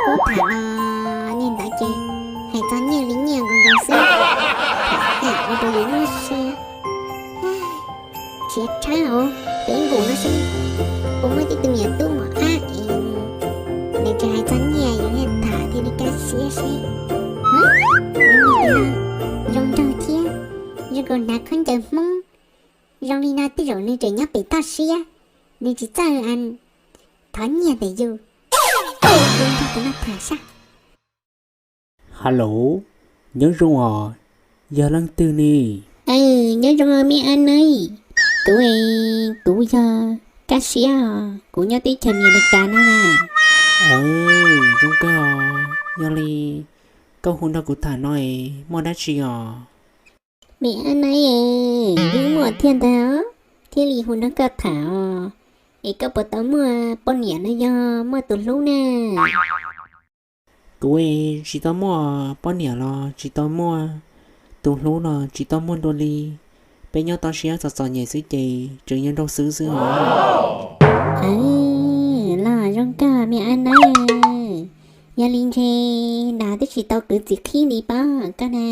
Kuv tham los niag ntawd ces hais txog nyiaj li nyiaj nkaus nkaus xwb, tham ua rau yus nyuaj siab. Nrhiav tshawb hauv Facebook no seb puas muaj tib tug me nyuam tub mos ab es nws tsis hais txog nyiaj yus thiaj tham thiaj li kaj siab seb. Ub, zoo li tus no zoo nraug thiab, zoo nkaus hnav khaub ncaws Hmoob. Zoo li no tej zaum nws tseem nyob pem toj siab, nws tsis txawj thov nyiaj ntawm yus. Hu nrog tus no tham saib. Hello, nyob zoo os, yog leej twg ne? Nyob zoo me ab nab, kuv, kuv yog Kaj Siab os, kuv nyob teb chaws Amelikas no na. Zoo kawg os, yog li koj hu nrog kuv tham no es muaj dab tsi os? Me ab nab, yeej muaj thiab ntag, thiaj li hu nrog koj tham os. Es koj puas tau muaj poj niam los yog muaj tus hlub na? Kuv tsis tau muaj poj niam los tsis tau muaj, tus hlub los tsis tau muaj dua li. Peb nyob toj siab txom txom nyem xwb ces tseem yog nraug xwb xwb os. Los zoo kawg me ab nab, yog li ntshe nrad twb tsis tau kwv txiv qhib li pob koj na.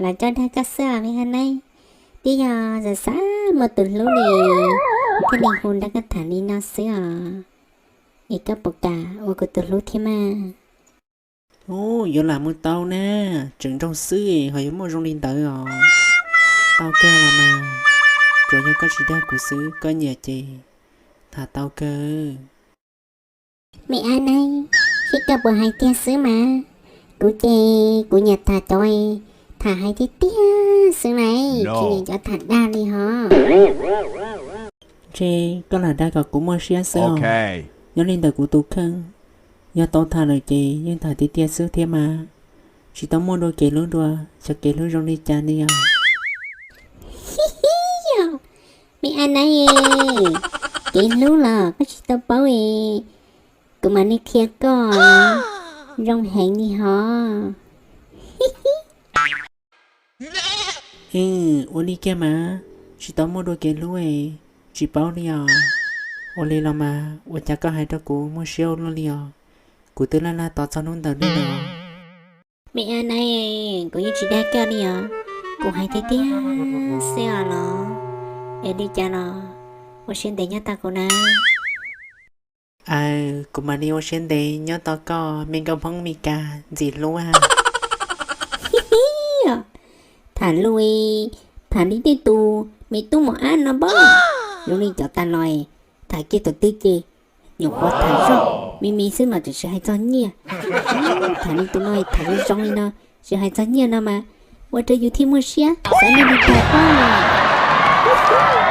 Los coj dag koj xwb os me ab nab, twb yog xav xav muaj tus hlub li thiaj li hu nrog koj tham li no xwb os. Es koj puas kam ua kuv tus hlub thiab mas? Ub, yuav lam mus tau na, tseem nraug xwb ho yuav muaj zoo li ntawd os. Tau kawg los mas, tsuas yog koj tsis dag kuv xwb, koj nyiam ces tham tau kawg. Me ab nab, seb koj puas hais tiag xwb mas, kuv ces kuv nyiam tham cov tham hais tiag tiag xwb na, tsis nyiam cov tham dag li hos. Ntshe koj lam dag kom kuv muaj siab xwb os. Nyob li ntawm kuv tus kheej, yog tau tham lawm ces yeej tham tiag tiag xwb thiab mas, tsis tau muaj dua kev hlub dua, xyov kev hlub zoo li cas li os. Me ab nab, kev hlub los koj tsis tau paub es, kuv mam li qhia koj, zoo heev li hos. Ua li kiag mas, tsis tau muaj dua kev hlub es, tsis paub li os. Ua li los mas ua cas koj hais rau kuv muaj siab ua luaj li os, kuv twb laj laj tos txog hnub ntawd li os. Me ab nab, kuv yeej tsis dag koj li os, kuv hais tiag tiag xwb os los. Es li cas los ua siab ntev nyob tos kuv na. Aws, kuv mam li ua siab ntev nyob tos koj me nkauj Hmoob Mes Kas ntxim hlub. Tham lus, tham li tej tus me tub mos ab no pob, zoo li cov tas los, tham kiag thaum twg ces nyuam qhuav tham zoj me me xwb mas tseem tsis hais txog nyiaj. Tham li tus no tham zoo zoo li no, tsis hais txog nyiaj no mas ua rau yus thiaj muaj siab xav nrog nws tham pob.